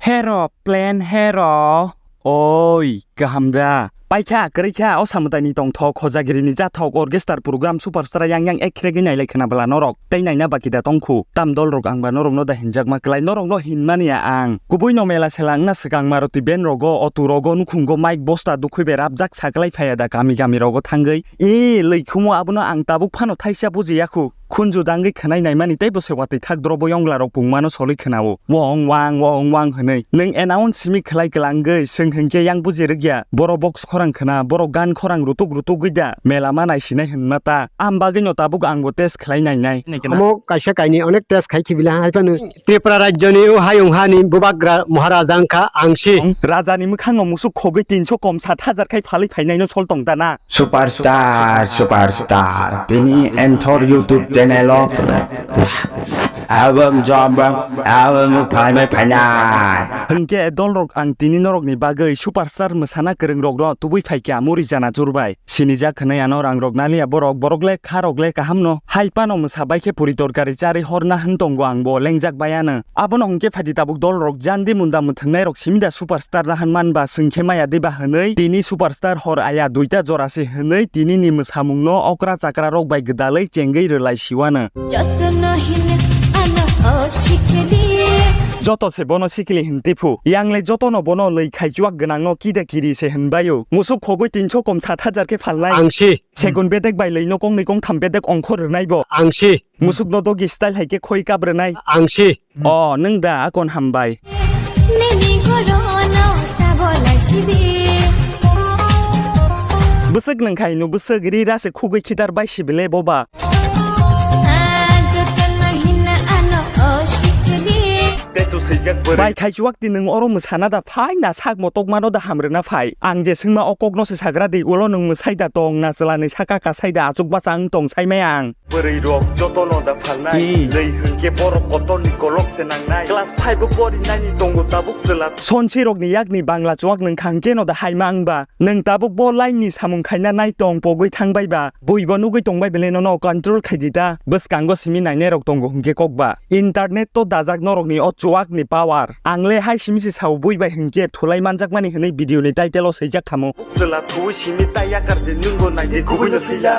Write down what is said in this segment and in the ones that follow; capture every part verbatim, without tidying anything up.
Hero, plain hero. Oi, kaham da? Paikha, kwrwikha, o samwtaini tongthok, hojagirini jathok, orchestra program, superstar yang yang ek khrek nailai khna bwla norok. Tei naina baki da tongkhu. Tam dolrok ang ba norokno da hinjakma klai, norokno hinmani ya ang. Kubui no mela sela wngna swkang Maruti van rogo, auto rogo, nukhungo mic bosta dukhwi bai rapjak sa klai phaiya da kami kami rogo thangwi. E, lwi khumu abono ang tabuk phano thaisa bujiya khu. Khunju dangwi khwnai naimani tei bo se watwi thak drobo yongla rok pungmano solwi khwnao. Wong wang, wong wang hwnwi. Nwng announce simi khlai kwlangwi, swng hwnkhe yang buji rwkya. Borok box khorang khwna, borok gan khorang rutuk rutuk gwi da. Mela ma naisinai hwnma ta. Am bagwino tabuk ang bo test khlai nainai. Omo kaisa kaini onek test khai khibila hai phano Tripura rajyoni o hayung hani bubagra Maharaja wngkha ang si. Rajani mwkhango musuk khogwi tinso kom sat hajar khai phalwi phainaino sol tong dana. Superstar, superstar. Tini Enthor YouTube channel o. Abang jambang, abang phaimai phainai. Hwnkhe dolrok ang tini norokni bagwi superstar mwsana kwrwngrokno tubui phaikha muri jana jurbai. Sinijak hwnwi ano rangrok naliya borok, borok le kharok le kahamno. Hai phano mwsa bai khe puri torkari charwi horna hwn tongo ang bo lengjak baiano. Abono hwnkhe phaidi tabuk dolrok jandi munda mwthwngnairok simi da superstar na hwn man ba swng khe maya de ba hwnwi tini superstar hor aya duita jora se hwnwi tini ni mwsamungno okra chakra rok bai gwdalwi chengwi rwlai siwano. Jotono hino ano o sikili. Joto se bono sikili hwn tiphu. Yang le jotono bono lwi khai chuak gwnangno kida kiri se hwn baio. Musuk khogwi tinso kom sat hajar khe phalnai. Ang si. Segun bedek bai lwino kongnwi kongtham bedek ongkhor rwnai bo. Ang si. Musukno dogi style hai khe khoi kap rwnai. Ang si. O, nwng da akon hambai. Nini gorono tabola sibi. Bwswk nwng khai no bwswk ri ra se khugwi khitar bai sibi le boba. Ah, jotono hino ano o sikili. Bai khai chuak ti nwng oro mwsana da phai na sak motok mano da hamrwna phai. Ang je swngma o kokno se sagra di ulo nwng mwsai da tong na chwla ni saka kasai da achuk bachang tong sai maya ang. Bwrwi rok jotono da phalnai. Hmm. Lei hwnkhe borok kotorni kolok se nangnai. Class five o pori nani tongo tabuk chwla. Sonsi rokni yakni bangla chuak nwng khang keno da hai ma ang ba. Nwng tabuk bo line ni samung khaina nai tong pogwi thang bai ba. Bui bo nugwi tong bai bele nono control khai di ta. Bwskango simi nainai rok tongo hwnkhe kok ba. Internet to dajak norokni o chuakni power. Ang le hai simi se sao bui bai hwnkhe thulai manjakmani hwnwi video ni title o swijak khamo. Chwla thuwi simi ta yakar di nwngbo nai di kubui no sila.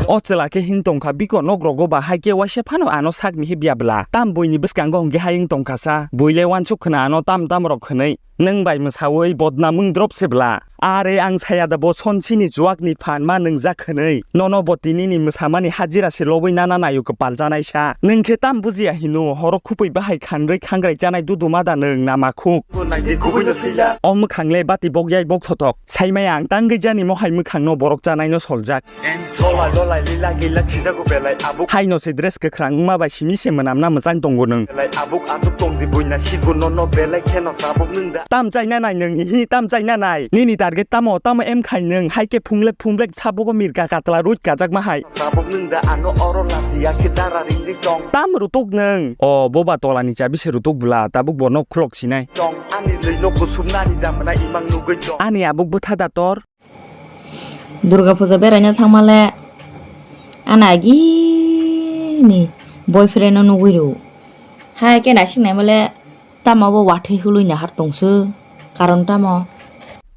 O chwla khe hin tongkha biko nok rogo ba hai khe waisa phano ano sak mihi bia bla. Tam buini bwskango hwnkhe hayung tongkha sa. Bui le wansuk khna ano tam tam rok hwnwi. Nwng bai mwsawi bodnam wng drop se bla. Are ang saya da bo sonsini chuakni phan ma nwngjak hwnwi. Nono bo tinini mwsamani hajira se lobwi nana naio kwpal janai sa. Nwng khe tam bujiya hino horo khupui bahai khanrwi khangrai chanai duduma da nwng nama khuk. Bo nai di kubui no sila. O mwkhang le bati bok yai bok thothok. Saimaya ang tangwi jani mohai mwkhangno borok chanaino soljak. Lolai lolai lila gila khijago belai abuk. Haino se dress kwkhwrang wngma bai simi se mwnamna mwchang tongo nwng. Belai abuk achuk tong di buina sigo nono belai kheno tabuk nwng da. Tam chaina nai nwng ihi tam chaina nai. Nini target tamo tamo em khai nwng hai khe phunglek phunglek sabugo mirka katla ruit kajakma hai. Tabuk nwng da ano oro lachiya khe dara ring ring tong. Tam rutuk nwng. O boba tolani chabi se rutuk bwla tabuk bo nok khulok sinai. Tong ani lwi nok kusum nani da mwnai imang nugwi tong. Ani abuk bwtha da tor. Durga puja beraina thangmale ani agini boyfriend no nugwi rw. Hai khe naising naimale tamo bo wathwi hului nahar tongse. Karon tamo?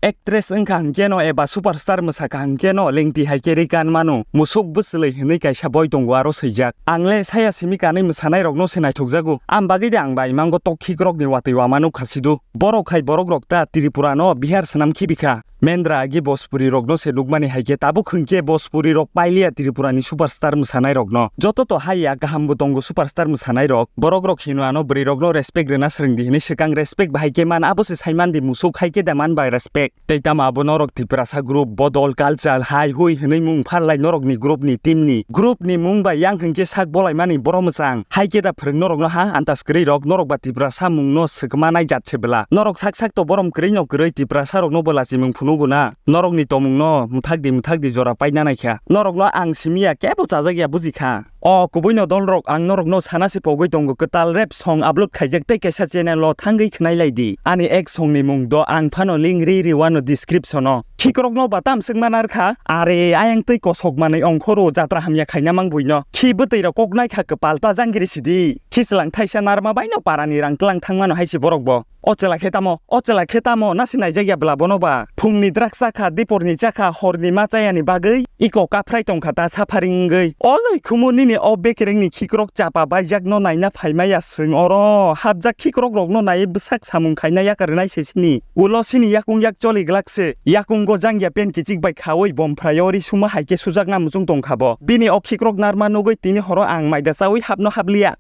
Actress wngkha hwnkhe no eba superstar mwsakha hwnkhe no lengti hai khe rwi kan mano. Musuk bwswlwi hwnwi kaisa boi tongo aro swijak. Ang le saya simi kanwi mwsanai rokno se naithokjago. Am bagwi de ang bai mango tokhik rokni watwi wamano khasidu. Borok hai borok rok ta Tripura no Bihar swnam khibikha. Mendra agi Bhojpuri rokno se nukmani hai khe tabuk hwnkhe Bhojpuri rok pailiya Tripura ni superstar mwsanai rokno. Joto to haiya kaham bo tongo superstar mwsanai rok. Borok rok hino ano bwrwi rokno respect rwna swrwng di hinwi swkang respect bahai khe man abo se sai man di musuk hai khe da man bai respect. Tei tamo abo norok Tiprasa group bodol culture hai hui hinwi mung pharlai norokni group ni team ni. Group ni mung bai yang hwnkhe sak bolai mani boro mwchang. Hai khe da phwrwng norokno ha antas kwrwi rok norok ba Tiprasa mung no swkma nai jat se bwla. Norok sak sak to borom kwrwi no kwrwi Tiprasa rok no bo lachimung phunuk guna. Norokni tomungno mwthakdi mwthakdi jora paina naikha. Norokno ang simiya kebo chajakya bujikha. O kubuino dolrok ang norokno sana se pogwi tongo kwtal rap song upload khaijak tei kaisa channel o thangwi khwnai laidi. Ani ek songni mung do ang phano link ri ri Wano description o. Khikrokno ba tam swk manar kha. Are ayang twi kosok manwi ongkhoro jatra hamya khaina mang buino. Khi bwtwi rok kok nai kha kwpal ta jangiri sidi. Khichlang thaisa narma baino parani rang tlang thangmano hai si borok bo. O chwla khe tamo, o chwla khe tamo, nasi naijak ya bwla bono ba? Phungni drak chakha, diporni chakha, horni ma chayani bagwi iko kaphrai tongkha ta sapharing wngwi. O lwi khumu nini o bekerengni khikrok chapa baijakno naina phaimaya swng oro. Hapjak khikrok rokno naiwi bwsak samung khaina yakarnai se sini. Ulo sini yakung yak choli glak se. Yakungo jangya pen kichik bai khaui bomphraio ri suma hai khe sujakna muchung tongkha bo. Bini o khikrok narma nugui tini horo ang maida chaui hapno hapliya.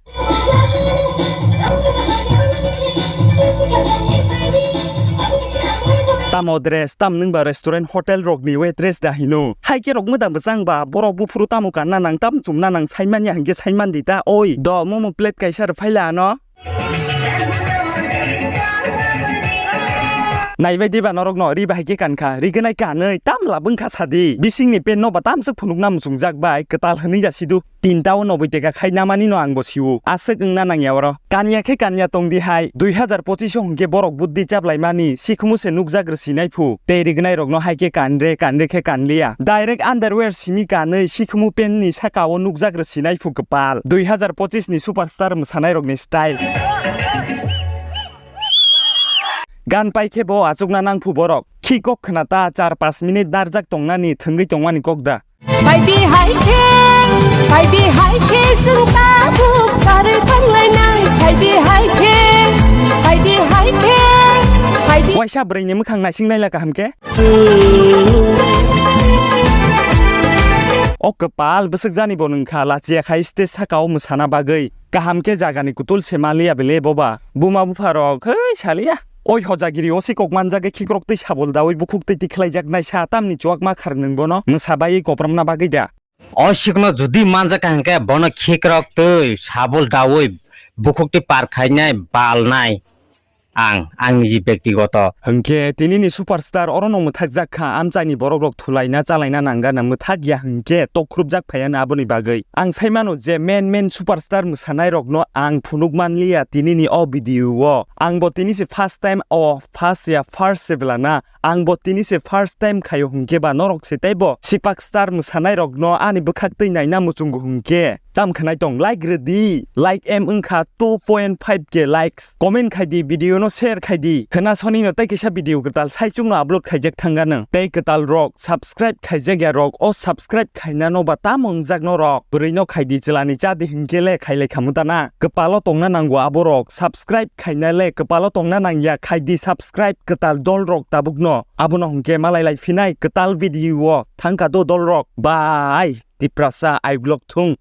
Tamo dress, tam nwng ba restaurant, hotel rokni waitress da hino. Hai khe rok mwdang bwchang ba, borok buphuru tamo kanna nang, tam chumna nang, saimanya hinkhe saiman di ta, oi. Do, momo plate kaisa rw phaila ano. Naibai diba norokno, ri bahai khe kankha, ri gwnai kanwi, tam labwng kha sadi. Bisingni pen no ba tamswk phunukna muchungjak bai, kwtal hwnwi da sidu. Tinta o noboi teka khai namani no ang bo siwo. Aswk wngna nangya oro. Kanya khe kanya tong di hai. Dui hazar pochis o hwnkhe borok buddi chaplaimani sikhumu se nukjak rwsinai phu. Tei rignai rokno hai khe kanre, kanre khe kanliya. Direct underwear simi kanwi sikhumu pant ni saka o nukjak rwsinai phu kwpal. Dui hazar pochis ni superstar mwsanai rokni style. Gan pai khe bo achukna nang phu borok. Khi kok khna ta char panch minute narjak tongnani thwngwi tongmani kok da. Phaidi hai khe, phaidi hai khe chwng tabuk karwi thanglainai. Phaidi hai khe, phaidi hai khe, phaidi. Waisa bwrwini mwkhang naising naila kaham khe. O kwpal bwswk jani bo nwng kha lachiya khai stage saka o mwsana bagwi. Kaham khe jagani kutul se maliya bele boba. Buma bupha rok, hei saliya. Oi hojagiri o si kok manjak khikrok tei sabol dawi bukhuk tei tikhlaijak naisa tamni chuak ma khar nwng bono mwsa bai kopramna bagwi da. O sikno judi manjak hwnkhe bono khikrok tei sabol dawi bukhuk tei par khainai balnai ang, ang niji bektigoto. Hwnkhe tinini superstar orono mwthakjak kha, amchaini borokrok thulaina chalaina nangana mwthak ya hwnkhe tokhrupjak phaiano aboni bagwi. Ang saimano je main main superstar mwsanairokno ang phunuk manliya tinini o video o. Angbo tini se first time o, first ya, first se bwlana. Angbo tini se first time khaio hwnkhe ba norok se teibo sipak star mwsanairokno ani bwkhak twi naina muchungo hwnkhe tam khnai tong like rwdi, like em wngkha two point five K likes, comment khaidi, video no share khaidi, khwna sonino tei kisa video kwtal saichung no upload khaijak thangano tei kwtal rok subscribe khaijak ya rok o subscribe khaina no ba tamo wngjak norok bwrwi no khaidi chwlani chadi hwnkhe le khailai khamu tana kwpalo tongna nango aborok subscribe khaina le kwpalo tongna nangya khaidi subscribe kwtal dol rok tabukno. Abono hwnkhe malai lai phinai kwtal video o thangkha do dol rok. Bye. Tiprasa aiglok thung.